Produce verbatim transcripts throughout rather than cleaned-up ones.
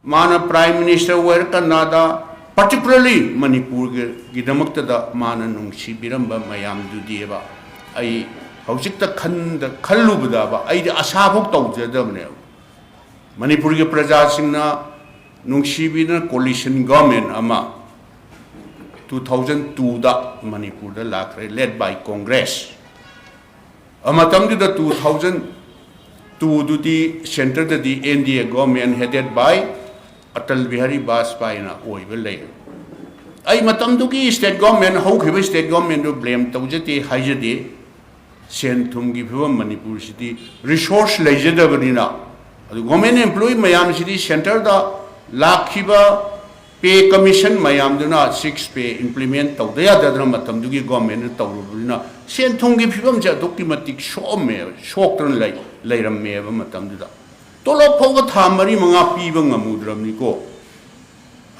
ꯃꯥꯅ Prime Minister ꯑꯣꯏꯔꯀꯥꯟꯗ particularly ꯃꯅꯤꯄꯨꯔꯒꯤꯗꯃꯛꯇꯗ ꯃꯥꯅ ꯅꯨꯡꯁꯤꯕꯤꯔꯝꯕ ꯃꯌꯥꯝꯗꯨꯗꯤꯕ ꯑꯩ ꯍꯧꯖꯤꯛꯇ ꯈꯟꯗ ꯈꯜꯂꯨꯕꯗꯕ ꯑꯩꯗꯤ ꯑꯁꯥꯐꯥꯎ ꯇꯧꯖꯗꯕꯅꯦꯕ꯫ ꯃꯅꯤꯄꯨꯔꯒꯤ ꯄ꯭ꯔꯖꯥꯁꯤꯡꯅ ꯅꯨꯡꯁꯤꯕꯤꯗꯨꯅ coalition government ꯑꯃ two thousand twoꯗ ꯃꯅꯤꯄꯨꯔꯗ ꯂꯥꯛꯈ꯭ꯔꯦ, led by Congress꯫ ꯃꯇꯝꯗꯨꯗ two thousand twoꯗꯨꯗꯤ centreꯗꯗꯤ N D A government headed by Atal Bihari Vajpayeeꯅ ꯑꯣꯏꯕ ꯂꯩ꯫ ꯑꯩ ꯃꯇꯝꯗꯨꯒꯤ state government, ꯍꯧꯈꯤꯕ state governmentꯗꯨ blame ꯇꯧꯖꯗꯦ, ꯍꯥꯏꯖꯗꯦ꯫ ꯁꯦꯟ ꯊꯨꯝꯒꯤ ꯐꯤꯕꯝ ꯃꯅꯤꯄꯨꯔꯁꯤꯗꯤ resource ꯂꯩꯖꯗꯕꯅꯤꯅ, ꯑꯗꯨ government employee ꯃꯌꯥꯝꯁꯤꯗꯤ centreꯗ ꯂꯥꯛꯈꯤꯕ pay commission ꯃꯌꯥꯝꯗꯨꯅ six pay implement ꯇꯧꯗ ꯌꯥꯗꯗꯅ ꯃꯇꯝꯗꯨꯒꯤ governmentꯅ ꯇꯧꯔꯨꯕꯅꯤꯅ ꯁꯦꯟ ꯊꯨꯝꯒꯤ ꯐꯤꯕꯝꯁꯦ ꯑꯗꯨꯛꯀꯤ ꯃꯇꯤꯛ ꯁꯣꯛꯑꯝꯃꯦꯕ, ꯁꯣꯛꯇꯅ ꯂꯩ-, ꯂꯩꯔꯝꯃꯦꯕ ꯃꯇꯝꯗꯨꯗ꯫ ꯇꯣꯂꯣꯞ ꯐꯥꯎꯕ ꯊꯥ ꯃꯔꯤ ꯃꯉꯥ ꯄꯤꯕ ꯉꯝꯃꯨꯗ꯭ꯔꯕꯅꯤꯀꯣ꯫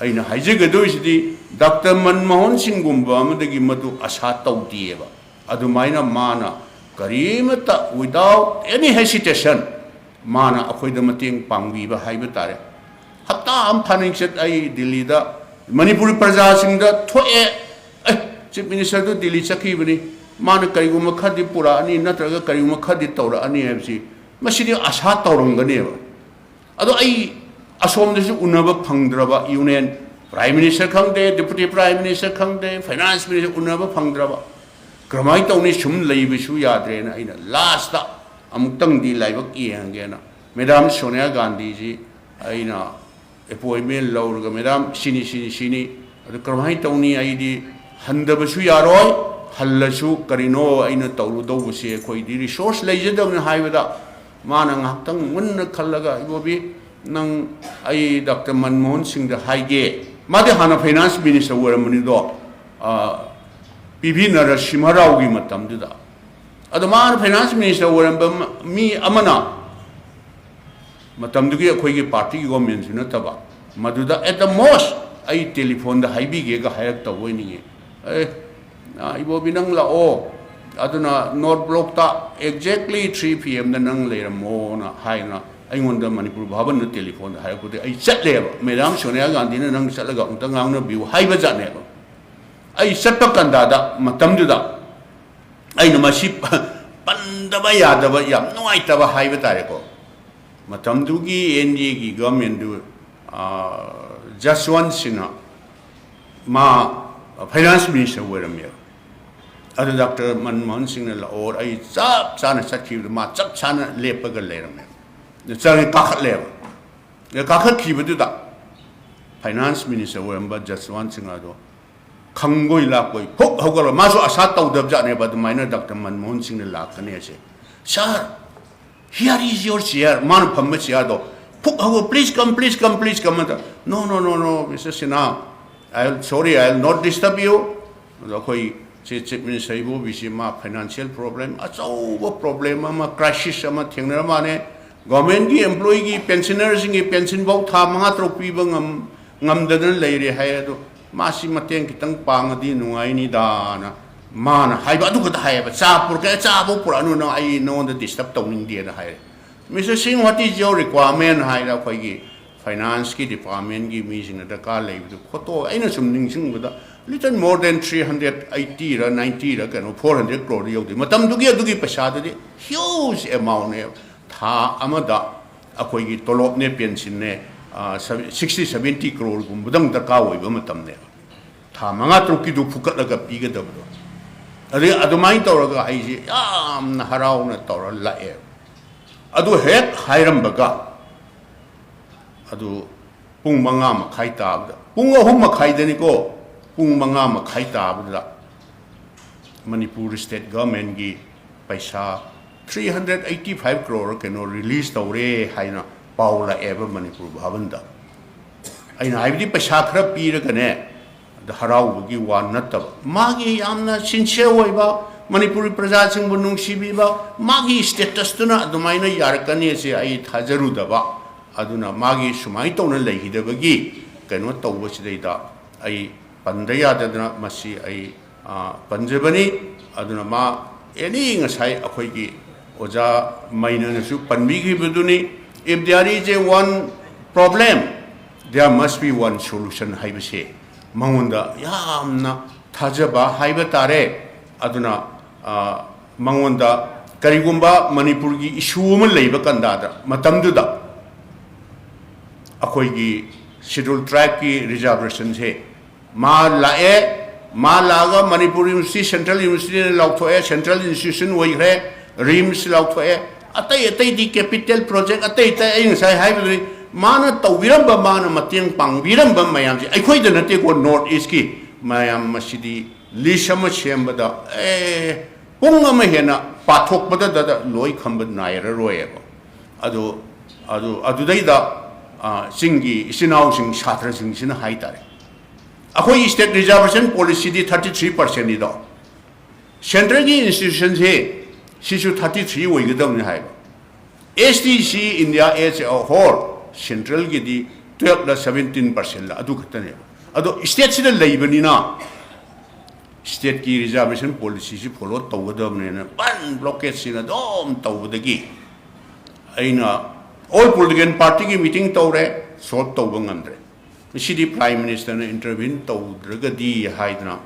ꯑꯩꯅ ꯍꯥꯏꯖꯒꯗꯣꯏꯁꯤꯗꯤ ꯗꯥꯛꯇꯔ ꯃꯟꯃꯣꯍꯟ ꯁꯤꯡꯒꯨꯝꯕ ꯑꯃꯗꯒꯤ ꯃꯗꯨ ꯑꯁꯥ ꯇꯧꯗꯦꯕ꯫ ꯑꯗꯨꯃꯥꯏꯅ ꯃꯥꯅ ꯀꯔꯤꯃꯇ without any hesitation ꯃꯥꯅ ꯑꯩꯈꯣꯏꯗ ꯃꯇꯦꯡ ꯄꯥꯡꯕꯤꯕ ꯍꯥꯏꯕ ꯇꯥꯔꯦ꯫ ꯍꯞꯇꯥ ꯑꯃ ꯐꯥꯅꯤꯡꯆꯠ ꯑꯩ ꯗꯤꯜꯂꯤꯗ ꯃꯅꯤꯄꯨꯔꯤ ꯄ꯭ꯔꯖꯥꯁꯤꯡꯗ ꯊꯣꯛꯑꯦ, ꯑꯦ, Chief Ministerꯗꯨ ꯗꯤꯜꯂꯤ ꯆꯠꯈꯤꯕꯅꯤ, ꯃꯥꯅ ꯀꯔꯤꯒꯨꯝꯕ ꯈꯔꯗꯤ ꯄꯨꯔꯛꯑꯅꯤ ꯅꯠꯇ꯭ꯔꯒ ꯀꯔꯤꯒꯨꯝꯕ ꯈꯔꯗꯤ ꯇꯧꯔꯛꯑꯅꯤ ꯍꯥꯏꯕꯁꯤ ꯃꯁꯤꯗꯤ ꯑꯁꯥ ꯇꯧꯔꯝꯒꯅꯦꯕ꯫ ꯑꯗꯣ ꯑꯩ ꯑꯁꯣꯝꯗꯁꯨ ꯎꯅꯕ ꯐꯪꯗ꯭ꯔꯕ, Union Prime Minister ꯈꯪꯗꯦ, Deputy Prime Minister ꯈꯪꯗꯦ, Finance Minister ꯎꯅꯕ ꯐꯪꯗ꯭ꯔꯕ꯫ ꯀꯔꯝꯍꯥꯏꯅ ꯇꯧꯅꯤ? ꯁꯨꯝ ꯂꯩꯕꯁꯨ ꯌꯥꯗ꯭ꯔꯦꯅ ꯑꯩꯅ lastꯇ ꯑꯃꯨꯛꯇꯪꯗꯤ ꯂꯥꯏꯕꯛ ꯌꯦꯡꯉꯒꯦꯅ Madam ꯁꯣꯅꯤꯌꯥ ꯒꯥꯟꯙꯤꯁꯤ ꯑꯩꯅ appointment ꯂꯧꯔꯒ, "Madam, ꯁꯤꯅꯤ, ꯁꯤꯅꯤ, ꯁꯤꯅꯤ, ꯑꯗꯨ ꯀꯔꯝꯍꯥꯏꯅ ꯇꯧꯅꯤ? ꯑꯩꯗꯤ ꯍꯟꯗꯕꯁꯨ ꯌꯥꯔꯣꯏ, ꯍꯜꯂꯁꯨ ꯀꯔꯤꯅꯣ ꯑꯩꯅ ꯇꯧꯔꯨꯗꯧꯕꯁꯦ, ꯑꯩꯈꯣꯏꯗꯤ resource ꯂꯩꯖꯗꯕꯅꯤ" ꯍꯥꯏꯕꯗ, ꯃꯥꯅ ꯉꯥꯏꯍꯥꯛꯇꯪ ꯃꯨꯟꯅ ꯈꯜꯂꯒ, "ꯏꯕꯣꯕꯤ, ꯅꯪ, ꯑꯩ ꯗꯥꯛꯇꯔ ꯃꯟꯃꯣꯍꯟ ꯁꯤꯡꯗ ꯍꯥꯏꯒꯦ"꯫ ꯃꯥꯗꯤ ꯍꯥꯟꯅ Finance Minister ꯑꯣꯏꯔꯝꯕꯅꯤꯗꯣ, ꯑ, ꯄꯤ ꯚꯤ ꯅꯔꯁꯤꯝꯍ ꯔꯥꯎꯒꯤ ꯃꯇꯝꯗꯨꯗ꯫ ꯑꯗꯣ ꯃꯥꯅ Finance Minister ꯑꯣꯏꯔꯝꯕ ꯃ-, ꯃꯤ ꯑꯃꯅ, ꯃꯇꯝꯗꯨꯒꯤ ꯑꯩꯈꯣꯏꯒꯤ partyꯒꯤ governmentꯁꯨ ꯅꯠꯇꯕ, ꯃꯗꯨꯗ at the most ꯑꯩ telephoneꯗ ꯍꯥꯏꯕꯤꯒꯦꯒ ꯍꯥꯏꯔꯛꯇꯧꯕ ꯑꯣꯏꯅꯤꯡꯉꯤ꯫ "ꯑꯦ, ꯑ, ꯏꯕꯣꯕꯤ, ꯅꯪ ꯂꯥꯛꯑꯣ, ꯑꯗꯨꯅ North Blockꯇ exactly three P Mꯗ ꯅꯪ ꯂꯩꯔꯝꯃꯣꯅ" ꯍꯥꯏꯅ ꯑꯩꯉꯣꯟꯗ ꯃꯅꯤꯄꯨꯔ ꯚꯥꯕꯟꯗ ꯇꯦꯂꯤꯐꯣꯟꯗ ꯍꯥꯏꯔꯛꯄꯗꯒꯤ ꯑꯩ ꯆꯠꯂꯦꯕ꯫ ꯃꯦꯗꯥꯝ ꯁꯣꯅꯤꯌꯥ ꯒꯥꯟꯙꯤꯅ ꯅꯪ ꯆꯠꯂꯒ ꯑꯃꯨꯛꯇ ꯉꯥꯡꯅꯕꯤꯌꯨ ꯍꯥꯏꯕ ꯖꯥꯠꯅꯦꯕ꯫ ꯑꯩ ꯆꯠꯄ ꯀꯥꯟꯗꯗ ꯃꯇꯝꯗꯨꯗ ꯑꯩꯅ ꯃꯁꯤ ꯄꯟꯗꯕ ꯌꯥꯗꯕ, ꯌꯥꯝ ꯅꯨꯡꯉꯥꯏꯇꯕ ꯍꯥꯏꯕ ꯇꯥꯔꯦꯀꯣ꯫ ꯃꯇꯝꯗꯨꯒꯤ ꯑꯦꯟ ꯗꯤ ꯑꯦꯒꯤ ꯒꯚꯔꯟꯃꯦꯟꯗꯨ, ꯑ, ꯖꯁꯋꯟꯠ ꯁꯤꯡꯍ, ꯃꯥ ꯐꯥꯏꯅꯥꯟꯁ ꯃꯤꯅꯤꯁꯇꯔ ꯑꯣꯏꯔꯝꯃꯦꯕ꯫ ꯑꯗꯨ ꯗꯥꯛꯇꯔ ꯃꯟꯃꯣꯍꯟ ꯁꯤꯡꯅ ꯂꯥꯛꯑꯣ, ꯑꯩ ꯆꯞ ꯆꯥꯅ ꯆꯠꯈꯤꯕꯗ ꯃꯥ ꯆꯞ ꯆꯥꯅ ꯂꯦꯞꯄꯒ ꯂꯩꯔꯝꯃꯦ꯫ ꯆꯪꯉꯦ, ꯀꯥꯈꯠꯂꯦꯕ꯫ ꯑꯗ ꯀꯥꯈꯠꯈꯤꯕꯗꯨꯗ ꯐꯥꯏꯅꯥꯟꯁ ꯃꯤꯅꯤꯁꯇꯔ ꯑꯣꯏꯔꯝꯕ ꯖꯁꯋꯟꯠ ꯁꯤꯡꯍ ꯑꯗꯣ ꯈꯪꯕꯣꯏ ꯂꯥꯛꯄꯣꯏ ꯐꯨꯛ ꯍꯧꯒꯠꯂꯒ, ꯃꯥꯁꯨ ꯑꯁꯥ ꯇꯧꯗꯕ ꯖꯥꯠꯅꯦꯕ ꯑꯗꯨꯃꯥꯏꯅ ꯗꯥꯛꯇꯔ ꯃꯟꯃꯣꯍꯟ ꯁꯤꯡꯅ ꯂꯥꯛꯀꯅꯤ ꯍꯥꯏꯁꯦ꯫ "Sir, here is your chair." ꯃꯥꯅ ꯐꯝꯕ ꯆꯤꯌꯥꯔꯗꯣ ꯐꯨꯛ ꯍꯧꯒꯠ, "Please come, please come, please come" ꯑꯗ, "No, no, no, no, Mister Sinha, I will, sorry, I will not disturb you." ꯑꯗꯣ ꯑꯩꯈꯣꯏ ꯁꯤ ꯆꯤꯐ ꯃꯤꯅꯤꯁꯇꯔ ꯏꯕꯣꯕꯤꯁꯤ ꯃꯥ ꯐꯥꯏꯅꯥꯟꯁꯤꯌꯦꯜ ꯄ꯭ꯔꯣꯕ꯭ꯂꯦꯝ, ꯑꯆꯧꯕ ꯄ꯭ꯔꯣꯕ꯭ꯂꯦꯝ ꯑꯃ, ꯀ꯭ꯔꯥꯏꯁꯤꯁ ꯑꯃ ꯊꯦꯡꯅꯔ ꯃꯥꯅꯦ꯫ ꯒꯣꯔꯃꯦꯟꯒꯤ ꯑꯦꯝꯄ꯭ꯂꯣꯌꯤꯒꯤ, ꯄꯦꯟꯁꯤꯅꯔꯁꯤꯡꯒꯤ ꯄꯦꯟꯁꯤꯟꯐꯧ ꯊꯥ ꯃꯉꯥ ꯇꯔꯨꯛ ꯄꯤꯕ ꯉꯝ-, ꯉꯝꯗꯗꯅ ꯂꯩꯔꯦ ꯍꯥꯏ꯫ ꯑꯗꯣ ꯃꯥꯁꯤ ꯃꯇꯦꯡ ꯈꯤꯇꯪ ꯄꯥꯡꯉꯗꯤ ꯅꯨꯡꯉꯥꯏꯅꯤꯗꯥꯅ ꯃꯥꯅ ꯍꯥꯏꯕ, ꯑꯗꯨ ꯈꯛꯇ ꯍꯥꯏꯌꯦꯕ꯫ "ꯆꯥ ꯄꯨꯔꯛꯀꯦ, ꯆꯥꯐꯧ ꯄꯨꯔꯛꯑꯅꯨ, ꯅꯪ, ꯑꯩ ꯅꯉꯣꯟꯗ ꯗꯤꯁꯇꯔꯕ ꯇꯧꯅꯤꯡꯗꯦꯅ" ꯍꯥꯏꯔꯦ꯫ "Mister Singh, what is your requirement?" ꯍꯥꯏꯔ ꯑꯩꯈꯣꯏꯒꯤ ꯐꯥꯏꯅꯥꯟꯁꯀꯤ ꯗꯤꯄꯥꯔꯠꯃꯦꯟꯒꯤ ꯃꯤꯁꯤꯡꯅ ꯗꯔꯀꯥꯔ ꯂꯩꯕꯗꯨ ꯈꯣꯠꯇꯣꯛ꯫ ꯑꯩꯅ ꯁꯨꯝ ꯅꯤꯡꯁꯤꯡꯕꯗ, little more than three hundred eighty ꯔ ninety ꯔ ꯀꯩꯅꯣ, four hundred crore ꯌꯧꯗꯦ꯫ ꯃꯇꯝꯗꯨꯒꯤ ꯑꯗꯨꯒꯤ ꯄꯩꯁꯥꯗꯨꯗꯤ huge amount ꯅꯦꯕ꯫ ꯊꯥ ꯑꯃꯗ ꯑꯩꯈꯣꯏꯒꯤ ꯇꯣꯂꯣꯞꯅꯦ, ꯄꯦꯟꯁꯤꯟꯅꯦ, ꯑ, sixty seventy crore ꯒꯨꯝꯕꯗꯪ ꯗꯔꯀꯥꯔ ꯑꯣꯏꯕ ꯃꯇꯝꯅꯦꯕ꯫ ꯊꯥ ꯃꯉꯥ ꯇꯔꯨꯛꯀꯤꯗꯨ ꯐꯨꯀꯠꯂꯒ ꯄꯤꯒꯗꯕꯗꯣ꯫ ꯑꯗꯩ ꯑꯗꯨꯃꯥꯏꯅ ꯇꯧꯔꯒ ꯑꯩꯁꯦ ꯌꯥꯝꯅ ꯍꯔꯥꯎꯅ ꯇꯧꯔ ꯂꯥꯛꯑꯦ꯫ ꯑꯗꯨ ꯍꯦꯛ ꯍꯥꯏꯔꯝꯕꯒ, ꯑꯗꯨ ꯄꯨꯡ ꯃꯉꯥ ꯃꯈꯥꯏ ꯇꯥꯕꯗ, ꯄꯨꯡ ꯑꯍꯨꯝ ꯃꯈꯥꯏꯗꯅꯤꯀꯣ, ꯄꯨꯡ ꯃꯉꯥ ꯃꯈꯥꯏ ꯇꯥꯕꯗ ꯃꯅꯤꯄꯨꯔ ꯁ꯭ꯇꯦꯠ ꯒꯚꯔꯟꯃꯦꯟꯒꯤ ꯄꯩꯁꯥ three hundred eighty five crore ꯀꯩꯅꯣ ꯔꯤꯂꯤꯖ ꯇꯧꯔꯦ ꯍꯥꯏꯅ ꯄꯥꯎ ꯂꯥꯛꯑꯦꯕ ꯃꯅꯤꯄꯨꯔ ꯚꯥꯕꯟꯗ꯫ ꯑꯩꯅ ꯍꯥꯏꯕꯗꯤ ꯄꯩꯁꯥ ꯈꯔ ꯄꯤꯔꯒꯅꯦ, ꯑꯗ ꯍꯔꯥꯎꯕꯒꯤ ꯋꯥ ꯅꯠꯇꯕ, ꯃꯥꯒꯤ ꯌꯥꯝꯅ ꯁꯤꯟꯁꯤꯌꯔ ꯑꯣꯏꯕ, ꯃꯅꯤꯄꯨꯔꯤ ꯄ꯭ꯔꯖꯥꯁꯤꯡꯕꯨ ꯅꯨꯡꯁꯤꯕꯤꯕ, ꯃꯥꯒꯤ ꯁ꯭ꯇꯦꯇꯁꯇꯨꯅ ꯑꯗꯨꯃꯥꯏꯅ ꯌꯥꯔꯛꯀꯅꯤ ꯍꯥꯏꯁꯦ ꯑꯩ ꯊꯥꯖꯔꯨꯗꯕ꯫ ꯑꯗꯨꯅ ꯃꯥꯒꯤ ꯁꯨꯃꯥꯏꯅ ꯇꯧꯅ ꯂꯩꯈꯤꯗꯕꯒꯤ ꯀꯩꯅꯣ ꯇꯧꯕꯁꯤꯗꯩꯗ ꯑꯩ ꯄꯟꯗ ꯌꯥꯗꯗꯅ ꯃꯁꯤ ꯑꯩ, ꯑ, ꯄꯟꯖꯕꯅꯤ꯫ ꯑꯗꯨꯅ ꯃꯥ ꯑꯦꯅꯤ ꯉꯁꯥꯏ ꯑꯩꯈꯣꯏꯒꯤ ꯑꯣꯖꯥ ꯃꯩꯅꯅꯁꯨ ꯄꯟꯕꯤꯈꯤꯕꯗꯨꯅꯤ, If there is a one problem, there must be one solution ꯍꯥꯏꯕꯁꯦ ꯃꯉꯣꯟꯗ ꯌꯥꯝꯅ ꯊꯥꯖꯕ ꯍꯥꯏꯕ ꯇꯥꯔꯦ꯫ ꯑꯗꯨꯅ ꯃꯉꯣꯟꯗ ꯀꯔꯤꯒꯨꯝꯕ ꯃꯅꯤꯄꯨꯔꯒꯤ issue ꯑꯃ ꯂꯩꯕ ꯀꯟꯗꯥꯗ, ꯃꯇꯝꯗꯨꯗ ꯑꯩꯈꯣꯏꯒꯤ Scheduled Tribeꯀꯤ reservationꯁꯦ ꯃꯥ ꯂꯥꯛꯑꯦ꯫ ꯃꯥ ꯂꯥꯛꯑꯒ Manipur University Central Universityꯅ ꯂꯥꯎꯊꯣꯛꯑꯦ, central institution ꯑꯣꯏꯈ꯭ꯔꯦ꯫ RIMS ꯂꯥꯎꯊꯣꯛꯑꯦ, ꯑꯇꯩ ꯑꯇꯩꯗꯤ capital project ꯑꯇꯩ ꯑꯇꯩ ꯑꯩ ꯉꯁꯥꯏ ꯍꯥꯏꯕꯗꯨꯅꯤ꯫ ꯃꯥꯅ ꯇꯧꯕꯤꯔꯝꯕ, ꯃꯥꯅ ꯃꯇꯦꯡ ꯄꯥꯡꯕꯤꯔꯝꯕ ꯃꯌꯥꯝꯁꯦ ꯑꯩꯈꯣꯏꯗ ꯅꯠꯇꯦꯀꯣ, North Eastꯀꯤ ꯃꯌꯥꯝ꯫ ꯃꯁꯤꯗꯤ list ꯑꯃ ꯁꯦꯝꯕꯗ ꯑꯦ ꯄꯨꯡ ꯑꯃ ꯍꯦꯟꯅ ꯄꯥꯊꯣꯛꯄꯗꯗ ꯂꯣꯏ ꯈꯝꯕ ꯅꯥꯏꯔꯔꯣꯏꯕ꯫ ꯑꯗꯨ ꯑꯗꯨ ꯑꯗꯨꯗꯩꯗ ꯆꯤꯡꯒꯤ ꯏꯆꯤꯟ ꯏꯅꯥꯎꯁꯤꯡ, ꯁꯥꯇ꯭ꯔꯁꯤꯡꯁꯤꯅ ꯍꯥꯏ ꯇꯥꯔꯦ, ꯑꯩꯈꯣꯏ state reservation policyꯗꯤ thirty three percentꯅꯤꯗꯣ, centralꯒꯤ institutionꯁꯦ ꯁꯤꯁꯨ thirty three ꯑꯣꯏꯒꯗꯕꯅꯤ ꯍꯥꯏꯕ꯫ STC India as a whole centralꯒꯤꯗꯤ twelveꯂ seventeen percentꯂ ꯑꯗꯨ ꯈꯛꯇꯅꯦꯕ꯫ ꯑꯗꯣ stateꯁꯤꯗ ꯂꯩꯕꯅꯤꯅ stateꯀꯤ reservation policyꯁꯤ follow ꯇꯧꯒꯗꯕꯅꯦꯅ ꯕꯟ blockade ꯁꯤꯅ ꯑꯗꯨꯝ ꯇꯧꯕꯗꯒꯤ ꯑꯩꯅ all political partyꯒꯤ meeting ꯇꯧꯔꯦ, solve ꯇꯧꯕ ꯉꯝꯗ꯭ꯔꯦ꯫ ꯃꯁꯤꯗꯤ Prime Ministerꯅ intervene ꯇꯧꯗ꯭ꯔꯒꯗꯤ ꯍꯥꯏꯗꯅ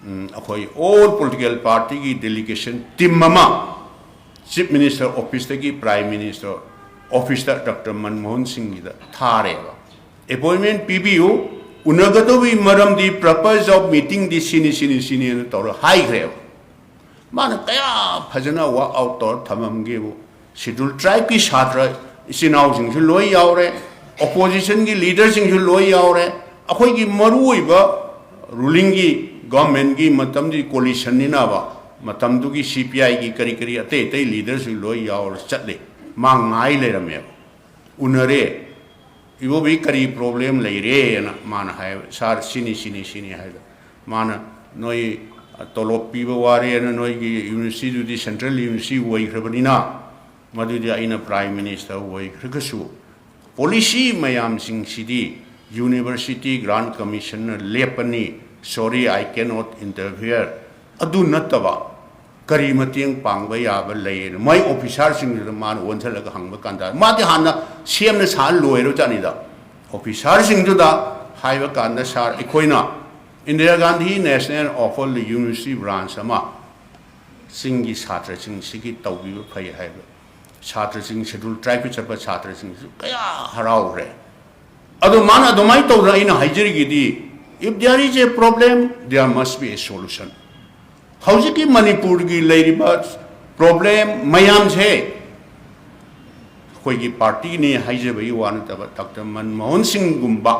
ꯑꯩꯈꯣꯏ all political partyꯒꯤ delegation team ꯑꯃ Chief Minister officeꯇꯒꯤ Prime Minister officeꯇ Doctor Manmohan ꯁꯤꯡꯒꯤꯗ ꯊꯥꯔꯦꯕ꯫ Appointment ꯄꯤꯕꯤꯌꯨ, ꯎꯅꯒꯗꯧꯕꯒꯤ ꯃꯔꯝꯗꯤ purpose of meetingꯗꯤ ꯁꯤꯅꯤ ꯁꯤꯅꯤ ꯁꯤꯅꯤꯅ ꯇꯧꯔ ꯍꯥꯏꯈ꯭ꯔꯦꯕ꯫ ꯃꯥꯅ ꯀꯌꯥ ꯐꯖꯅ work out ꯇꯧꯔ ꯊꯝꯃꯝꯒꯦꯕꯨ꯫ Scheduled Tribeꯀꯤ ꯁꯥꯇ꯭ꯔ ꯏꯆꯤꯟ ꯏꯅꯥꯎꯁꯤꯡꯁꯨ ꯂꯣꯏ ꯌꯥꯎꯔꯦ, oppositionꯒꯤ leaderꯁꯤꯡꯁꯨ ꯂꯣꯏ ꯌꯥꯎꯔꯦ, ꯑꯩꯈꯣꯏꯒꯤ ꯃꯔꯨꯑꯣꯏꯕ rulingꯒꯤ governmentꯀꯤ ꯃꯇꯝꯗꯨꯒꯤ coalitionꯅꯤꯅꯕ, ꯃꯇꯝꯗꯨꯒꯤ CPIꯒꯤ ꯀꯔꯤ ꯀꯔꯤ ꯑꯇꯩ ꯑꯇꯩ leaderꯁꯨ ꯂꯣꯏ ꯌꯥꯎꯔ ꯆꯠꯂꯦ꯫ ꯃꯥ ꯉꯥꯏ ꯂꯩꯔꯝꯃꯦꯕ꯫ ꯎꯅꯔꯦ꯫ ꯏꯕꯣꯕꯤ, ꯀꯔꯤ problem ꯂꯩꯔꯦꯅ ꯃꯥꯅ ꯍꯥꯏ꯫ Sir, ꯁꯤꯅꯤ ꯁꯤꯅꯤ ꯁꯤꯅꯤ ꯍꯥꯏꯗ ꯃꯥꯅ, ꯅꯣꯏ ꯇꯣꯂꯣꯞ ꯄꯤꯕ ꯋꯥꯔꯦꯅ ꯅꯣꯏꯒꯤ universityꯗꯨꯗꯤ central university ꯑꯣꯏꯈ꯭ꯔꯕꯅꯤꯅ, ꯃꯗꯨꯗꯤ ꯑꯩꯅ Prime Minister ꯑꯣꯏꯈ꯭ꯔꯒꯁꯨ policy ꯃꯌꯥꯝꯁꯤꯡꯁꯤꯗꯤ University Grant Commissionꯅ ꯂꯦꯞꯄꯅꯤ꯫ Sorry, I cannot interfere꯫ ꯑꯗꯨ ꯅꯠꯇꯕ ꯀꯔꯤ ꯃꯇꯦꯡ ꯄꯥꯡꯕ ꯌꯥꯕ ꯂꯩ? ꯃꯣꯏ ꯑꯣꯐꯤꯁꯥꯔꯁꯤꯡꯗꯨꯗ ꯃꯥꯅ ꯑꯣꯟꯁꯤꯜꯂꯒ ꯍꯪꯕ ꯀꯥꯟꯗ, ꯃꯥꯗꯤ ꯍꯥꯟꯅ ꯁꯦꯝꯅ ꯁꯥ ꯂꯣꯏꯔꯕꯖꯥꯠꯅꯤꯗ꯫ ꯑꯣꯐꯤꯁꯥꯔꯁꯤꯡꯗꯨꯗ ꯍꯥꯏꯕ ꯀꯥꯟꯗ, "ꯁꯥꯔ, ꯑꯩꯈꯣꯏꯅ Indira Gandhi national open university branch ꯑꯃ ꯆꯤꯡꯒꯤ ꯁꯥꯇ꯭ꯔꯁꯤꯡꯁꯤꯒꯤ ꯇꯧꯕꯤꯕ ꯐꯩ" ꯍꯥꯏꯕ꯫ ꯁꯥꯇ꯭ꯔꯁꯤꯡ, ꯁꯦꯗꯨꯜ ꯇ꯭ꯔꯥꯏꯕꯀꯤ ꯆꯠꯄ ꯁꯥꯇ꯭ꯔꯁꯤꯡꯁꯨ ꯀꯌꯥ ꯍꯔꯥꯎꯈ꯭ꯔꯦ꯫ ꯑꯗꯣ ꯃꯥꯅ ꯑꯗꯨꯃꯥꯏꯅ ꯇꯧꯗꯅ, ꯑꯩꯅ ꯍꯥꯏꯖꯔꯤꯒꯤꯗꯤ, "If there is a problem, there must be a solution"꯫ ꯍꯧꯖꯤꯛꯀꯤ ꯃꯅꯤꯄꯨꯔꯒꯤ ꯂꯩꯔꯤꯕ ꯄ꯭ꯔꯣꯕ꯭ꯂꯦꯝ ꯃꯌꯥꯝꯁꯦ ꯑꯩꯈꯣꯏꯒꯤ ꯄꯥꯔꯇꯤꯅꯤ ꯍꯥꯏꯖꯕꯒꯤ ꯋꯥ ꯅꯠꯇꯕ, ꯗꯥꯛꯇꯔ ꯃꯟꯃꯣꯍꯟ ꯁꯤꯡꯒꯨꯝꯕ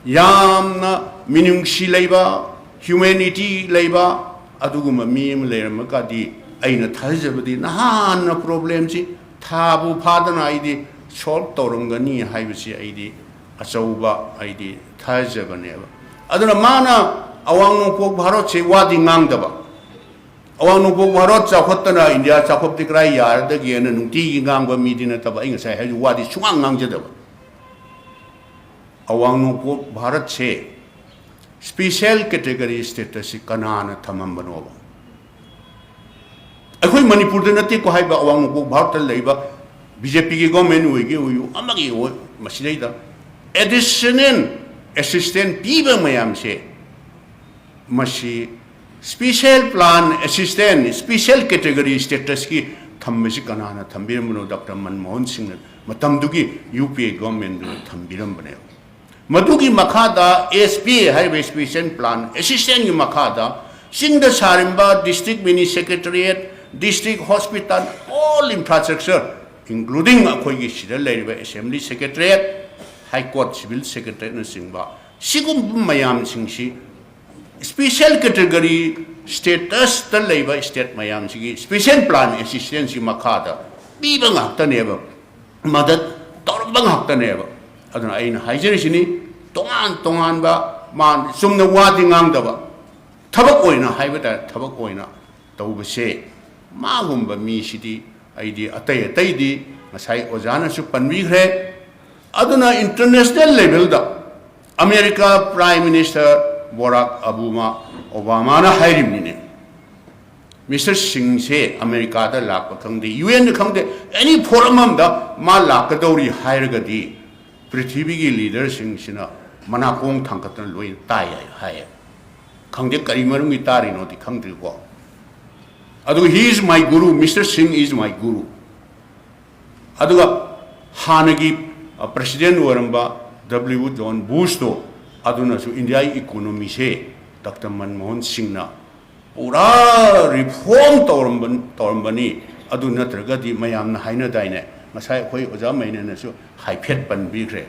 ꯌꯥꯝꯅ ꯃꯤꯅꯨꯡꯁꯤ ꯂꯩꯕ, ꯍ꯭ꯌꯨꯃꯦꯅꯤꯇꯤ ꯂꯩꯕ ꯑꯗꯨꯒꯨꯝꯕ ꯃꯤ ꯑꯃ ꯂꯩꯔꯝꯃꯒꯗꯤ, ꯑꯩꯅ ꯊꯥꯖꯕꯗꯤ ꯅꯍꯥꯟꯅ ꯄ꯭ꯔꯣꯕ꯭ꯂꯦꯝꯁꯤ ꯊꯥꯕꯨ ꯐꯥꯗꯅ ꯑꯩꯗꯤ ꯁꯣꯜꯕ ꯇꯧꯔꯝꯒꯅꯤ ꯍꯥꯏꯕꯁꯤ ꯑꯩꯗꯤ ꯑꯆꯧꯕ ꯑꯩꯗꯤ ꯊꯥꯖꯕꯅꯦꯕ꯫ ꯑꯗꯨꯅ ꯃꯥꯅ ꯑꯋꯥꯡ ꯅꯣꯡꯄꯣꯛ ꯚꯥꯔꯠꯁꯦ ꯋꯥꯗꯤ ꯉꯥꯡꯗꯕ, ꯑꯋꯥꯡ ꯅꯣꯡꯄꯣꯛ ꯚꯥꯔꯠ ꯆꯥꯎꯈꯠꯇꯅ ꯏꯟꯗꯤꯌꯥ ꯆꯥꯎꯈꯠꯇꯤ ꯀꯗꯥꯏ ꯌꯥꯔꯗꯒꯦꯅ ꯅꯨꯡꯇꯤꯒꯤ ꯉꯥꯡꯕ ꯃꯤꯗꯤ ꯅꯠꯇꯕ, ꯑꯩ ꯉꯁꯥꯏ ꯍꯥꯏꯕ ꯋꯥꯗꯤ ꯁꯨꯡꯉꯥꯡ ꯉꯥꯡꯖꯗꯕ꯫ ꯑꯋꯥꯡ ꯅꯣꯡꯄꯣꯛ ꯚꯥꯔꯠꯁꯦ ꯁ꯭ꯄꯦꯁꯦꯜ ꯀꯦꯇꯦꯒꯣꯔꯤ ꯁ꯭ꯇꯦꯇꯁꯁꯤ ꯀꯅꯥꯅ ꯊꯝꯃꯝꯕꯅꯣꯕ? ꯑꯩꯈꯣꯏ ꯃꯅꯤꯄꯨꯔꯗ ꯅꯠꯇꯦꯀꯣ ꯍꯥꯏꯕ, ꯑꯋꯥꯡ ꯅꯣꯡꯄꯣꯛ ꯚꯥꯔꯠꯇ ꯂꯩꯕ ꯕꯤ ꯖꯦ ꯄꯤꯒꯤ ꯒꯣꯔꯃꯦꯟ ꯑꯣꯏꯒꯦ ꯑꯣꯏꯌꯨ, ꯑꯃꯒꯤ ꯑꯣꯏ, ꯃꯁꯤꯗꯩꯗ ꯑꯦꯗꯤꯁꯅꯦꯜ ꯑꯦꯁꯤꯁꯇꯦꯟ ꯄꯤꯕ ꯃꯌꯥꯝꯁꯦ, ꯃꯁꯤ special plan assistant, special category ꯁ꯭ꯇꯦꯇꯁꯀꯤ ꯊꯝꯕꯁꯤ ꯀꯅꯥꯅ ꯊꯝꯕꯤꯔꯝꯕꯅꯣ? ꯗꯥꯛꯇꯔ ꯃꯟꯃꯣꯍꯟ ꯁꯤꯡꯅ, ꯃꯇꯝꯗꯨꯒꯤ ꯌꯨ ꯄꯤ ꯑꯦ ꯒꯣꯔꯃꯦꯟꯗꯨꯅ ꯊꯝꯕꯤꯔꯝꯕꯅꯦꯕ꯫ ꯃꯗꯨꯒꯤ ꯃꯈꯥꯗ ꯑꯦꯁ ꯄꯤ ꯑꯦ ꯍꯥꯏꯔꯤꯕ ꯁ꯭ꯄꯦꯁꯦꯜ ꯄ꯭ꯂꯥꯟ ꯑꯦꯁꯤꯁꯇꯦꯟꯒꯤ ꯃꯈꯥꯗ ꯆꯤꯡꯗ ꯁꯥꯔꯤꯕ ꯗꯤꯁꯇ꯭ꯔꯤꯛ ꯃꯤꯅꯤ secretariat, district hospital, all infrastructure, including ꯑꯩꯈꯣꯏꯒꯤ ꯁꯤꯗ ꯂꯩꯔꯤꯕ assembly secretariat, high court, civil ꯁꯦꯀ꯭ꯔꯦꯇꯔꯤꯌꯦꯠꯅꯆꯤꯡꯕ, ꯁꯤꯒꯨꯝꯕ ꯃꯌꯥꯝꯁꯤꯡꯁꯤ ꯁ꯭ꯄꯦꯁꯦꯜ ꯀꯦꯇꯦꯒꯣꯔꯤ ꯁ꯭ꯇꯦꯇꯁꯇ ꯂꯩꯕ ꯁ꯭ꯇꯦꯠ ꯃꯌꯥꯝꯁꯤꯒꯤ ꯁ꯭ꯄꯦꯁꯦꯜ ꯄ꯭ꯂꯥꯟ ꯑꯦꯁꯤꯁꯇꯦꯟꯁꯀꯤ ꯃꯈꯥꯗ ꯄꯤꯕ ꯉꯥꯛꯇꯅꯦꯕ, ꯃꯗꯠ ꯇꯧꯔꯝꯕ ꯉꯥꯛꯇꯅꯦꯕ꯫ ꯑꯗꯨꯅ ꯑꯩꯅ ꯍꯥꯏꯖꯔꯤꯁꯤꯅꯤ, ꯇꯣꯉꯥꯟ ꯇꯣꯉꯥꯟꯕ, ꯃꯥ ꯆꯨꯝꯅ ꯋꯥꯗꯤ ꯉꯥꯡꯗꯕ, ꯊꯕꯛ ꯑꯣꯏꯅ ꯍꯥꯏꯕ ꯇꯥꯔꯦ, ꯊꯕꯛ ꯑꯣꯏꯅ ꯇꯧꯕꯁꯦ, ꯃꯥꯒꯨꯝꯕ ꯃꯤꯁꯤꯗꯤ ꯑꯩꯗꯤ, ꯑꯇꯩ ꯑꯇꯩꯗꯤ ꯉꯁꯥꯏ ꯑꯣꯖꯥꯅꯁꯨ ꯄꯟꯕꯤꯈ꯭ꯔꯦ꯫ ꯑꯗꯨꯅ ꯏꯟꯇꯔꯅꯦꯁꯅꯦꯜ ꯂꯦꯚꯦꯜꯗ America prime minister Barack Obama ꯑꯣꯕꯥꯃꯥꯅ ꯍꯥꯏꯔꯤꯕꯅꯤꯅꯦ, ꯃꯤꯁꯇꯔ ꯁꯤꯡꯁꯦ ꯑꯃꯦꯔꯤꯀꯥꯗ ꯂꯥꯛꯄ ꯈꯪꯗꯦ, ꯌꯨ ꯑꯦꯟꯗ ꯈꯪꯗꯦ, ꯑꯦꯅꯤ ꯐꯣꯔꯝ ꯑꯃꯗ ꯃꯥ ꯂꯥꯛꯀꯗꯧꯔꯤ ꯍꯥꯏꯔꯒꯗꯤ ꯄ꯭ꯔꯤꯊꯤꯕꯤꯒꯤ ꯂꯤꯗꯔꯁꯤꯡꯁꯤꯅ ꯃꯅꯥꯀꯣꯡ ꯊꯥꯡꯒꯠꯇꯅ ꯂꯣꯏꯅ ꯇꯥꯏ ꯍꯥꯏ ꯍꯥꯏꯌꯦ꯫ ꯈꯪꯗꯦ ꯀꯔꯤ ꯃꯔꯝꯒꯤ ꯇꯥꯔꯤꯅꯣꯗꯤ ꯈꯪꯗ꯭ꯔꯤꯀꯣ꯫ ꯑꯗꯨꯒ he is my guru, Mister Singh is my guru꯫ ꯑꯗꯨꯒ ꯍꯥꯟꯅꯒꯤ ꯄ꯭ꯔꯁꯤꯗꯦꯟ ꯑꯣꯏꯔꯝꯕ ꯗꯕ꯭ꯂꯤꯎ ꯖꯣꯟ ꯕꯨꯁꯇꯣ, ꯑꯗꯨꯅꯁꯨ ꯏꯟꯗꯤꯌꯥꯒꯤ ꯏꯀꯣꯅꯣꯃꯤꯁꯦ ꯗꯥꯛꯇꯔ ꯃꯟꯃꯣꯍꯟ ꯁꯤꯡꯅ ꯄꯨꯔꯥ ꯔꯤꯐꯣꯔꯝ ꯇꯧꯔꯝꯕ, ꯇꯧꯔꯝꯕꯅꯤ꯫ ꯑꯗꯨ ꯅꯠꯇ꯭ꯔꯒꯗꯤ ꯃꯌꯥꯝꯅ ꯍꯥꯏꯅꯗꯥꯏꯅꯦ, ꯉꯁꯥꯏ ꯑꯩꯈꯣꯏ ꯑꯣꯖꯥ ꯃꯩꯅꯅꯁꯨ ꯍꯥꯏꯐꯦꯠ ꯄꯟꯕꯤꯈ꯭ꯔꯦ,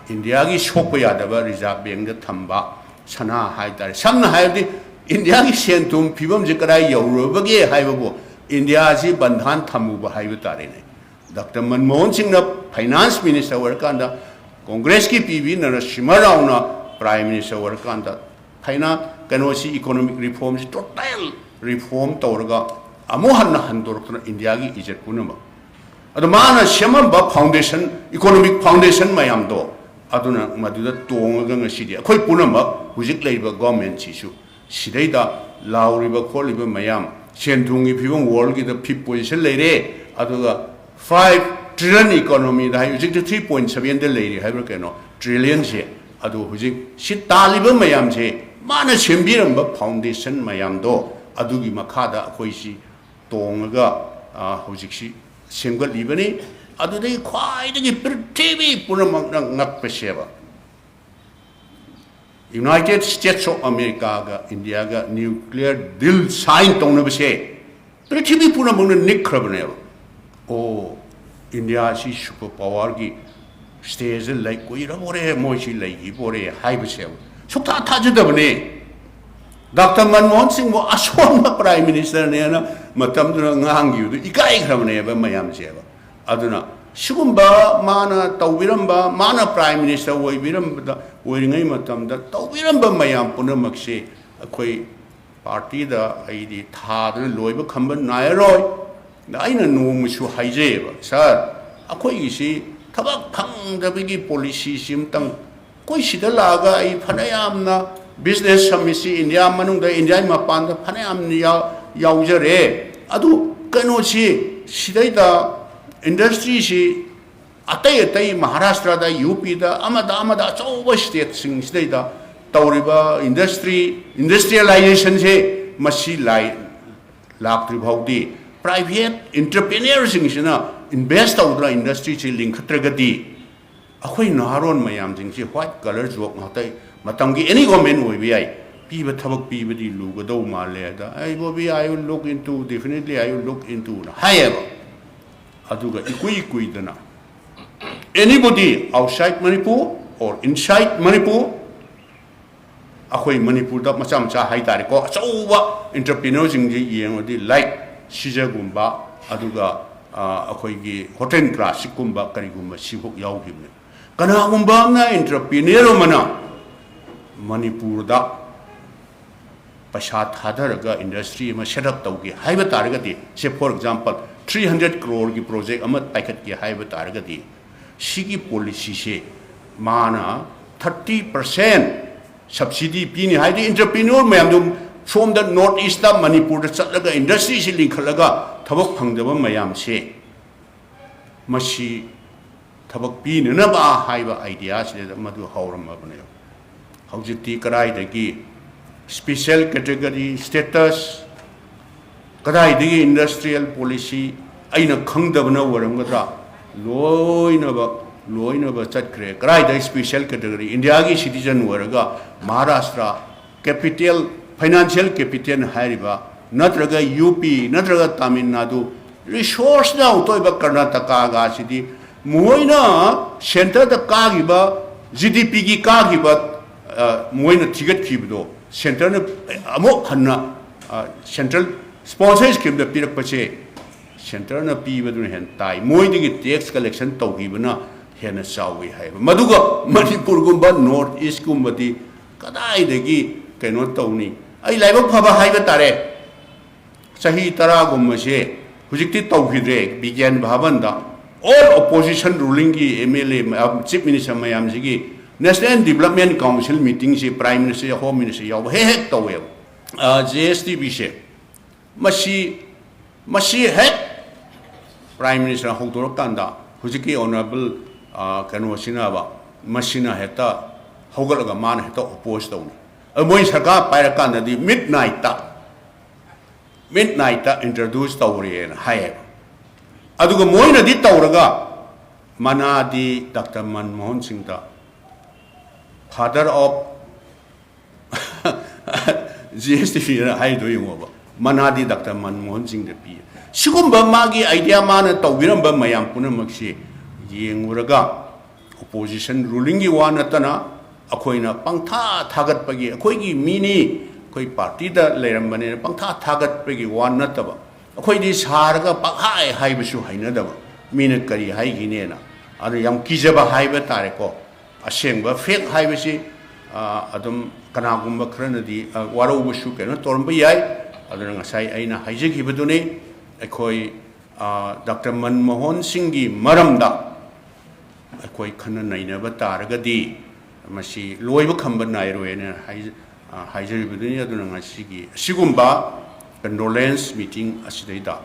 ꯏꯟꯗꯤꯌꯥꯒꯤ ꯁꯣꯛꯄ ꯌꯥꯗꯕ ꯔꯤꯖꯥꯔꯚ ꯕꯦꯡꯗ ꯊꯝꯕ ꯁꯅꯥ ꯍꯥꯏ ꯇꯥꯔꯦ꯫ ꯁꯝꯅ ꯍꯥꯏꯔꯕꯗꯤ ꯏꯟꯗꯤꯌꯥꯒꯤ ꯁꯦꯟ ꯊꯨꯝ ꯐꯤꯕꯝꯁꯤ ꯀꯗꯥꯏ ꯌꯧꯔꯨꯔꯕꯒꯦ ꯍꯥꯏꯕꯕꯨ ꯏꯟꯗꯤꯌꯥꯁꯤ ꯕꯟꯙꯥꯟ ꯊꯝꯃꯨꯕ ꯍꯥꯏꯕ ꯇꯥꯔꯦꯅꯦ꯫ ꯗꯥꯛꯇꯔ ꯃꯟꯃꯣꯍꯟ ꯁꯤꯡꯅ ꯐꯥꯏꯅꯥꯟꯁ ꯃꯤꯅꯤꯁꯇꯔ ꯑꯣꯏꯔꯀꯥꯟꯗ, ꯀꯣꯡꯒ꯭ꯔꯦꯁꯀꯤ ꯄꯤ ꯚꯤ ꯅꯔꯁꯤꯃꯍ ꯔꯥꯎꯅ ꯄ꯭ꯔꯥꯏꯝ ꯃꯤꯅꯤꯁꯇꯔ ꯑꯣꯏꯔꯀꯥꯟꯗ, ꯐꯥꯏꯅꯥ-, ꯀꯩꯅꯣꯁꯤ, ꯏꯀꯣꯅꯣꯃꯤꯛ ꯔꯤꯐꯣꯔꯝꯁꯤ ꯇꯣꯇꯦꯜ ꯔꯤꯐꯣꯔꯝ ꯇꯧꯔꯒ ꯑꯃꯨꯛ ꯍꯟꯅ ꯍꯟꯗꯣꯔꯛꯇꯅ ꯏꯟꯗꯤꯌꯥꯒꯤ ꯏꯖꯠ ꯄꯨꯝꯅꯃꯛ, ꯑꯗꯣ ꯃꯥꯅ ꯁꯦꯝꯃꯝꯕ ꯐꯥꯎꯟꯗꯦꯁꯟ, ꯏꯀꯣꯅꯣꯃꯤꯛ ꯐꯥꯎꯟꯗꯦꯁꯟ ꯃꯌꯥꯝꯗꯣ, ꯑꯗꯨꯅ ꯃꯗꯨꯗ ꯇꯣꯡꯉꯒ ꯉꯁꯤꯗꯤ ꯑꯩꯈꯣꯏ ꯄꯨꯝꯅꯃꯛ ꯍꯧꯖꯤꯛ ꯂꯩꯔꯤꯕ ꯒꯣꯔꯃꯦꯟꯁꯤꯁꯨ ꯁꯤꯗꯩꯗ ꯂꯥꯎꯔꯤꯕ ꯈꯣꯠꯂꯤꯕ ꯃꯌꯥꯝ, ꯁꯦꯟ ꯊꯨꯝꯒꯤ ꯐꯤꯕꯝ ꯋꯥꯔꯜꯒꯤꯗ ꯐꯤꯐ ꯄꯣꯖꯤꯁꯟ ꯂꯩꯔꯦ, ꯑꯗꯨꯒ ꯐꯥꯏꯚ ꯇ꯭ꯔꯤꯂꯤꯌꯟ ꯏꯀꯣꯅꯣꯃꯤꯗ ꯍꯥꯏ, ꯍꯧꯖꯤꯛꯇꯤ ꯊ꯭ꯔꯤ ꯄꯣꯏꯟ ꯁꯕꯦꯟꯗ ꯂꯩꯔꯤ ꯍꯥꯏꯕ꯭ꯔꯥ ꯀꯩꯅꯣ, ꯇ꯭ꯔꯤꯂꯤꯌꯟꯁꯦ꯫ ꯑꯗꯣ ꯍꯧꯖꯤꯛ ꯁꯤ ꯇꯥꯜꯂꯤꯕ ꯃꯌꯥꯝꯁꯦ ꯃꯥꯅ ꯁꯦꯝꯕꯤꯔꯝꯕ ꯐꯥꯎꯟꯗꯦꯁꯟ ꯃꯌꯥꯝꯗꯣ, ꯑꯗꯨꯒꯤ ꯃꯈꯥꯗ ꯑꯩꯈꯣꯏꯁꯤ ꯇꯣꯡꯉꯒ, ꯑ, ꯍꯧꯖꯤꯛꯁꯤ ꯁꯦꯝꯒꯠꯂꯤꯕꯅꯤ꯫ ꯑꯗꯨꯗꯒꯤ ꯈ꯭ꯋꯥꯏꯗꯒꯤ ꯄ꯭ꯔꯤꯊꯤꯕꯤ ꯄꯨꯝꯅꯃꯛꯅ ꯉꯛꯄꯁꯦꯕ, ꯌꯨꯅꯥꯏꯇꯦꯠ ꯁ꯭ꯇꯦꯠꯁ ꯑꯣꯐ ꯑꯃꯦꯔꯤꯀꯥꯒ ꯏꯟꯗꯤꯌꯥꯒ ꯅ꯭ꯌꯨꯀ꯭ꯂꯤꯌꯔ ꯗꯤꯜ ꯁꯥꯏꯟ ꯇꯧꯅꯕꯁꯦ ꯄ꯭ꯔꯤꯊꯤꯕꯤ ꯄꯨꯝꯅꯃꯛꯅ ꯅꯤꯛꯈ꯭ꯔꯕꯅꯦꯕ꯫ ꯑꯣ, ꯏꯟꯗꯤꯌꯥꯁꯤ ꯁꯨꯄꯔ ꯄꯥꯋꯔꯒꯤ ꯁ꯭ꯇꯦꯖꯇ ꯂꯩ, ꯀꯨꯏꯔꯕꯣꯔꯦ ꯃꯣꯏꯁꯤ ꯂꯩꯈꯤꯕꯣꯔꯦ ꯍꯥꯏꯕꯁꯦꯕ ꯁꯨꯛꯊꯥ ꯊꯥꯖꯗꯕꯅꯦ꯫ ꯗꯥꯛꯇꯔ ꯃꯟꯃꯣꯍꯟ ꯁꯤꯡꯕꯨ ꯑꯁꯣꯟꯕ ꯄ꯭ꯔꯥꯏꯝ ꯃꯤꯅꯤꯁꯇꯔꯅꯦꯅ ꯃꯇꯝꯗꯨꯗ ꯉꯥꯡꯈꯤꯕꯗꯨ ꯏꯀꯥꯏꯈ꯭ꯔꯕꯅꯦꯕ ꯃꯌꯥꯝꯁꯦꯕ꯫ ꯑꯗꯨꯅ ꯁꯤꯒꯨꯝꯕ ꯃꯥꯅ ꯇꯧꯕꯤꯔꯝꯕ, ꯃꯥꯅ ꯄ꯭ꯔꯥꯏꯝ ꯃꯤꯅꯤꯁꯇꯔ ꯑꯣꯏꯕꯤꯔꯝꯕꯗ, ꯑꯣꯏꯔꯤꯉꯩ ꯃꯇꯝꯗ ꯇꯧꯕꯤꯔꯝꯕ ꯃꯌꯥꯝ ꯄꯨꯝꯅꯃꯛꯁꯦ ꯑꯩꯈꯣꯏ ꯄꯥꯔꯇꯤꯗ ꯑꯩꯗꯤ ꯊꯥꯗꯅ ꯂꯣꯏꯕ ꯈꯝꯕ ꯅꯥꯏꯔꯔꯣꯏ꯫ ꯑꯗ ꯑꯩꯅ ꯅꯣꯡꯃꯁꯨ ꯍꯥꯏꯖꯩꯌꯦꯕ, "ꯁꯥꯔ, ꯑꯩꯈꯣꯏꯒꯤꯁꯤ ꯊꯕꯛ ꯐꯪꯗꯕꯒꯤ ꯄꯣꯂꯤꯁꯤꯁꯤ ꯑꯝꯇꯪ, ꯑꯩꯈꯣꯏ ꯁꯤꯗ ꯂꯥꯛꯑꯒ ꯑꯩ ꯐꯅꯌꯥꯝꯅ ꯕꯤꯖꯤꯅꯦꯁ ꯁꯝꯃꯤꯠꯁꯤ ꯏꯟꯗꯤꯌꯥ ꯃꯅꯨꯡꯗ, ꯏꯟꯗꯤꯌꯥꯒꯤ ꯃꯄꯥꯟꯗ ꯐꯅꯌꯥꯝꯅ ꯌꯥꯎ-, ꯌꯥꯎꯖꯔꯦ꯫ ꯑꯗꯨ ꯀꯩꯅꯣꯁꯤ, ꯁꯤꯗꯩꯗ ꯏꯟꯗꯁꯇ꯭ꯔꯤꯁꯤ ꯑꯇꯩ ꯑꯇꯩ ꯃꯍꯥꯔꯥꯁꯇ꯭ꯔꯗ, ꯌꯨ ꯄꯤꯗ, ꯑꯃꯗ ꯑꯃꯗ ꯑꯆꯧꯕ ꯁ꯭ꯇꯦꯠꯁꯤꯡꯁꯤꯗꯩꯗ ꯇꯧꯔꯤꯕ ꯏꯟꯗꯁꯇ꯭ꯔꯤ, ꯏꯟꯗꯁꯇ꯭ꯔꯤꯌꯦꯂꯥꯏꯖꯦꯁꯟꯁꯦ ꯃꯁꯤ ꯂꯥꯏ ꯂꯥꯛꯇ꯭ꯔꯤ ꯐꯥꯎꯗꯤ ꯄ꯭ꯔꯥꯏꯚꯦꯠ ꯏꯟꯇꯔꯄ꯭ꯔꯤꯅꯔꯁꯤꯡꯁꯤꯅ ꯏꯟꯚꯦꯁ ꯇꯧꯗꯅ ꯏꯟꯗꯁꯇ꯭ꯔꯤꯁꯤ ꯂꯤꯡꯈꯠꯇ꯭ꯔꯒꯗꯤ ꯑꯩꯈꯣꯏ ꯅꯍꯥꯔꯣꯟ ꯃꯌꯥꯝꯁꯤꯡꯁꯤ ꯋꯥꯏꯠ ꯀꯂꯔ ꯖꯣꯕ ꯉꯥꯛꯇ꯫ ꯃꯇꯝꯒꯤ ꯑꯦꯅꯤ ꯒꯣꯔꯃꯦꯟ ꯑꯣꯏꯕ ꯌꯥꯏ, ꯄꯤꯕ ꯊꯕꯛ ꯄꯤꯕꯗꯤ ꯂꯨꯒꯗꯧ ꯃꯥꯜꯂꯦ ꯍꯥꯏꯗ, "ꯑꯩ Bobby, I will look into, definitely I will look into" ꯅ ꯍꯥꯏꯌꯦꯕ꯫ ꯑꯗꯨꯒ ꯏꯀꯨꯏ ꯀꯨꯏꯗꯅ anybody outside Manipur or inside Manipur, ꯑꯩꯈꯣꯏ ꯃꯅꯤꯄꯨꯔꯗ ꯃꯆꯥ ꯃꯆꯥ ꯍꯥꯏꯇꯥꯔꯦꯀꯣ, ꯑꯆꯧꯕ ꯏꯟꯇꯔꯄ꯭ꯔꯤꯅꯔꯁꯤꯡꯁꯤ ꯌꯦꯡꯉꯗꯤ, ꯂꯥꯏꯛ ꯁꯤꯖꯒꯨꯝꯕ, ꯑꯗꯨꯒ ꯑ, ꯑꯩꯈꯣꯏꯒꯤ ꯍꯣꯇꯦꯜ ꯀ꯭ꯂꯥꯁꯤꯛꯀꯨꯝꯕ ꯀꯔꯤꯒꯨꯝꯕ ꯁꯤꯐꯥꯎ ꯌꯥꯎꯈꯤꯕꯅꯤ꯫ ꯀꯅꯥꯒꯨꯝꯕ ꯑꯃꯅ, ꯏꯟꯇꯔꯄ꯭ꯔꯤꯅꯔ ꯑꯃꯅ ꯃꯅꯤꯄꯨꯔꯗ ꯄꯩꯁꯥ ꯊꯥꯗꯔꯒ ꯏꯟꯗꯁꯇ꯭ꯔꯤ ꯑꯃ ꯁꯦꯠ ꯑꯞ ꯇꯧꯒꯦ ꯍꯥꯏꯕ ꯇꯥꯔꯒꯗꯤ, say, for example, three hundred ꯀ꯭ꯔꯣꯔꯒꯤ ꯄ꯭ꯔꯣꯖꯦꯛ ꯑꯃ ꯄꯥꯏꯈꯠꯀꯦ ꯍꯥꯏꯕ ꯇꯥꯔꯒꯗꯤ, ꯁꯤꯒꯤ ꯄꯣꯂꯤꯁꯤꯁꯦ ꯃꯥꯅ ꯊꯥꯔꯇꯤ ꯄꯥꯔꯁꯦꯟ ꯁꯕꯁꯤꯗꯤ ꯄꯤꯅꯤ ꯍꯥꯏꯗꯤ, ꯏꯟꯇꯔꯄ꯭ꯔꯤꯅ꯭ꯌꯣꯔ ꯃꯌꯥꯝꯗꯨ ꯁꯣꯝꯗ ꯅꯣꯔꯠ ꯏꯁꯇ, ꯃꯅꯤꯄꯨꯔꯗ ꯆꯠꯂꯒ ꯏꯟꯗꯁꯇ꯭ꯔꯤꯁꯤ ꯂꯤꯡꯈꯠꯂꯒ ꯊꯕꯛ ꯐꯪꯗꯕ ꯃꯌꯥꯝꯁꯦ, ꯃꯁꯤ ꯊꯕꯛ ꯄꯤꯅꯅꯕ ꯍꯥꯏꯕ ꯑꯥꯏꯗꯤꯌꯥꯁꯤꯗ ꯃꯗꯨ ꯍꯧꯔꯝꯃꯕꯅꯦꯕ꯫ ꯍꯧꯖꯤꯛꯇꯤ ꯀꯗꯥꯏꯗꯒꯤ ꯁ꯭ꯄꯤꯁꯦꯜ ꯀꯦꯇꯦꯒꯣꯔꯤ ꯁ꯭ꯇꯦꯇꯁ, ꯀꯗꯥꯏꯗꯒꯤ ꯏꯟꯗꯁꯇ꯭ꯔꯤꯌꯦꯜ ꯄꯣꯂꯤꯁꯤ, ꯑꯩꯅ ꯈꯪꯗꯕꯅ ꯑꯣꯏꯔꯝꯒꯗ꯭ꯔꯥ, ꯂꯣꯏꯅꯕ, ꯂꯣꯏꯅꯕ ꯆꯠꯈ꯭ꯔꯦ꯫ ꯀꯗꯥꯏꯗ ꯁ꯭ꯄꯤꯁꯦꯜ ꯀꯦꯇꯦꯒꯣꯔꯤ, ꯏꯟꯗꯤꯌꯥꯒꯤ ꯁꯤꯇꯤꯖꯟ ꯑꯣꯏꯔꯒ ꯃꯍꯥꯔꯥꯁꯇ꯭ꯔ ꯀꯦꯄꯤꯇꯦꯜ, ꯐꯥꯏꯅꯥꯟꯁꯤꯌꯦꯜ ꯀꯦꯄꯤꯇꯦꯜ ꯍꯥꯏꯔꯤꯕ, ꯅꯠꯇ꯭ꯔꯒ ꯌꯨ ꯄꯤ, ꯅꯠꯇ꯭ꯔꯒ ꯇꯥꯃꯤꯜ ꯅꯥꯗꯨ, ꯔꯤꯁꯣꯔꯁꯅ ꯑꯣꯏꯕ ꯀꯔꯅꯥꯇꯀꯥꯒꯁꯤꯗꯤ, ꯃꯈꯣꯏꯅ ꯁꯦꯟꯇꯔꯗ ꯀꯥꯈꯤꯕ, ꯖꯤ ꯗꯤ ꯄꯤꯒꯤ ꯀꯥꯈꯤꯕ, ꯑ, ꯃꯣꯏꯅ ꯊꯤꯒꯠꯈꯤꯕꯗꯣ, ꯁꯦꯟꯇꯔꯅ ꯑꯃꯨꯛ ꯍꯟꯅ, ꯑ, ꯁꯦꯟꯇ꯭ꯔꯦꯜ ꯁ꯭ꯄꯣꯟꯁꯔ ꯁ꯭ꯀꯤꯝꯗ ꯄꯤꯔꯛꯄꯁꯦ, ꯁꯦꯟꯇꯔꯅ ꯄꯤꯕꯗꯨꯅ ꯍꯦꯟꯅ ꯇꯥꯏ, ꯃꯣꯏꯗꯒꯤ ꯇꯦꯛꯁ ꯀꯂꯦꯛꯁꯟ ꯇꯧꯈꯤꯕꯅ ꯍꯦꯟꯅ ꯆꯥꯎꯏ ꯍꯥꯏꯕ꯫ ꯃꯗꯨꯒ ꯃꯅꯤꯄꯨꯔꯒꯨꯝꯕ ꯅꯣꯔꯠ ꯏꯁꯀꯨꯝꯕꯗꯤ ꯀꯗꯥꯏꯗꯒꯤ ꯀꯩꯅꯣ ꯇꯧꯅꯤ? ꯑꯩ ꯂꯥꯏꯕꯛ ꯐꯕ ꯍꯥꯏꯕ ꯇꯥꯔꯦ, ꯆꯍꯤ ꯇꯔꯥꯒꯨꯝꯕꯁꯦ ꯍꯧꯖꯤꯛꯇꯤ ꯇꯧꯈꯤꯗ꯭ꯔꯦ ꯕꯤꯒ꯭ꯌꯥꯟ ꯚꯕꯟꯗ꯫ ꯑꯣꯜ ꯑꯣꯄꯣꯖꯤꯁꯟ ꯔꯨꯂꯤꯡꯒꯤ ꯑꯦꯝ ꯑꯦꯜ ꯑꯦ ꯃꯌꯥꯝ, ꯆꯤꯐ ꯃꯤꯅꯤꯁꯇꯔ ꯃꯌꯥꯝꯁꯤꯒꯤ ꯅꯦꯁꯅꯦꯜ ꯗꯤꯕꯂꯞꯃꯦꯟ ꯀꯥꯎꯟꯁꯤꯜ ꯃꯤꯇꯤꯡꯁꯤ ꯄ꯭ꯔꯥꯏꯝ ꯃꯤꯅꯤꯁꯇꯔ, ꯍꯣꯝ ꯃꯤꯅꯤꯁꯇꯔ ꯌꯥꯎꯕ ꯍꯦꯛ ꯍꯦꯛ ꯇꯧꯋꯦꯕ꯫ ꯖꯦ ꯑꯦꯁ ꯇꯤ ꯕꯤꯁꯦ ꯃꯁꯤ ꯃꯁꯤ ꯍꯦꯛ Prime Minister ꯍꯧꯗꯣꯔꯛꯀꯥꯟꯗ ꯍꯧꯖꯤꯛꯀꯤ Honourable ꯀꯩꯅꯣꯁꯤꯅꯕ ꯃꯁꯤꯅ ꯍꯦꯛꯇ ꯍꯧꯒꯠꯂꯒ ꯃꯥꯅ ꯍꯦꯛꯇ oppose ꯇꯧꯅꯤ꯫ ꯑꯗꯨ ꯃꯣꯏ ꯁꯔꯀꯥꯔ ꯄꯥꯏꯔꯀꯥꯟꯗꯗꯤ midnight ꯇ midnight ꯇ introduce ꯇꯧꯔꯦꯅ ꯍꯥꯏꯌꯦꯕ꯫ ꯑꯗꯨꯒ ꯃꯣꯏꯅꯗꯤ ꯇꯧꯔꯒ ꯃꯅꯥꯗꯤ Doctor ꯃꯟꯃꯣꯍꯟ ꯁꯤꯡꯗ father of G S T ꯄꯤꯅ ꯍꯥꯏꯗꯣ ꯌꯦꯡꯉꯣꯕ꯫ ꯃꯅꯥꯗꯤ Doctor ꯃꯟꯃꯣꯍꯟ ꯁꯤꯡꯗ ꯄꯤ꯫ ꯁꯤꯒꯨꯝꯕ ꯃꯥꯒꯤ idea, ꯃꯥꯅ ꯇꯧꯕꯤꯔꯝꯕ ꯃꯌꯥꯝ ꯄꯨꯝꯅꯃꯛꯁꯤ ꯌꯦꯡꯉꯨꯔꯒ opposition, rulingꯒꯤ ꯋꯥ ꯅꯠꯇꯅ ꯑꯩꯈꯣꯏꯅ ꯄꯪꯊꯥ ꯊꯥꯒꯠꯄꯒꯤ, ꯑꯩꯈꯣꯏꯒꯤ ꯃꯤꯅꯤ, ꯑꯩꯈꯣꯏ party ꯗ ꯂꯩꯔꯝꯕꯅꯦꯅ ꯄꯪꯊꯥ ꯊꯥꯒꯠꯄꯒꯤ ꯋꯥ ꯅꯠꯇꯕ, ꯑꯩꯈꯣꯏꯗꯤ ꯁꯥꯔꯒ ꯄꯪꯍꯥꯏ ꯍꯥꯏꯕꯁꯨ ꯍꯩꯅꯗꯕ, ꯃꯤꯅ ꯀꯔꯤ ꯍꯥꯏꯈꯤꯅꯦꯅ꯫ ꯑꯗꯨ ꯌꯥꯝ ꯀꯤꯖꯕ ꯍꯥꯏꯕ ꯇꯥꯔꯦꯀꯣ꯫ ꯑꯁꯦꯡꯕ fact ꯍꯥꯏꯕꯁꯤ ꯑꯗꯨꯝ ꯀꯅꯥꯒꯨꯝꯕ ꯈꯔꯅꯗꯤ ꯋꯥꯔꯧꯕꯁꯨ ꯀꯩꯅꯣ ꯇꯧꯔꯝꯕ ꯌꯥꯏ꯫ ꯑꯗꯨꯅ ꯉꯁꯥꯏ ꯑꯩꯅ ꯍꯥꯏꯖꯈꯤꯕꯗꯨꯅꯤ, ꯑꯩꯈꯣꯏ Doctor ꯃꯟꯃꯣꯍꯟ ꯁꯤꯡꯒꯤ ꯃꯔꯝꯗ ꯑꯩꯈꯣꯏ ꯈꯟꯅ ꯅꯩꯅꯕ ꯇꯥꯔꯒꯗꯤ ꯃꯁꯤ ꯂꯣꯏꯕ ꯈꯝꯕ ꯅꯥꯏꯔꯣꯏꯅ ꯍꯥꯏꯖꯔꯤꯕꯗꯨꯅꯤ꯫ ꯑꯗꯨꯅ ꯉꯁꯤꯒꯤ ꯑꯁꯤꯒꯨꯝꯕ condolence meeting ꯑꯁꯤꯗꯩꯗ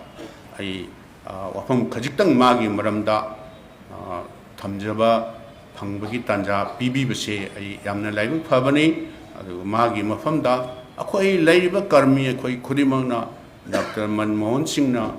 ꯑꯩ ꯋꯥꯐꯝ ꯈꯖꯤꯛꯇꯪ ꯃꯥꯒꯤ ꯃꯔꯝꯗ ꯊꯝꯖꯕ ꯐꯪꯕꯒꯤ ꯇꯥꯟꯖꯥ ꯄꯤꯕꯤꯕꯁꯦ ꯑꯩ ꯌꯥꯝꯅ ꯂꯥꯏꯕꯛ ꯐꯕꯅꯤ꯫ ꯑꯗꯨꯒ ꯃꯥꯒꯤ ꯃꯐꯝꯗ ꯑꯩꯈꯣꯏ ꯂꯩꯔꯤꯕ ꯀꯔꯃꯤ ꯑꯩꯈꯣꯏ ꯈꯨꯗꯤꯡꯃꯛꯅ Doctor ꯃꯟꯃꯣꯍꯟ ꯁꯤꯡꯅ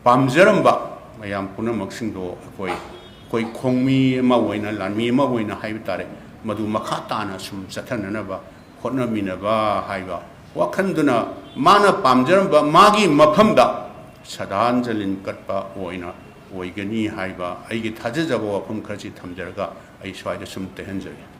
ꯄꯥꯝꯖꯔꯝꯕ ꯃꯌꯥꯝ ꯄꯨꯝꯅꯃꯛꯁꯤꯡꯗꯣ ꯑꯩꯈꯣꯏ ꯑꯩꯈꯣꯏ ꯈꯣꯡꯃꯤ ꯑꯃ ꯑꯣꯏꯅ, ꯂꯥꯟꯃꯤ ꯑꯃ ꯑꯣꯏꯅ ꯍꯥꯏꯕ ꯇꯥꯔꯦ, ꯃꯗꯨ ꯃꯈꯥ ꯇꯥꯅ ꯁꯨꯝ ꯆꯠꯊꯅꯅꯕ ꯍꯣꯠꯅꯃꯤꯟꯅꯕ ꯍꯥꯏꯕ ꯋꯥꯈꯜꯗꯨꯅ ꯃꯥꯅ ꯄꯥꯝꯖꯔꯝꯕ ꯃꯥꯒꯤ ꯃꯐꯝꯗ ꯁ꯭ꯔꯗꯥꯟꯖꯂꯤ ꯀꯠꯄ ꯑꯣꯏꯅ ꯑꯣꯏꯒꯅꯤ ꯍꯥꯏꯕ ꯑꯩꯒꯤ ꯊꯥꯖꯖꯕ ꯋꯥꯐꯝ ꯈꯔꯁꯤ ꯊꯝꯖꯔꯒ ꯑꯩ ꯁ꯭ꯋꯥꯏꯗ ꯁꯨꯝ ꯇꯦꯟꯍꯟꯖꯔꯦ꯫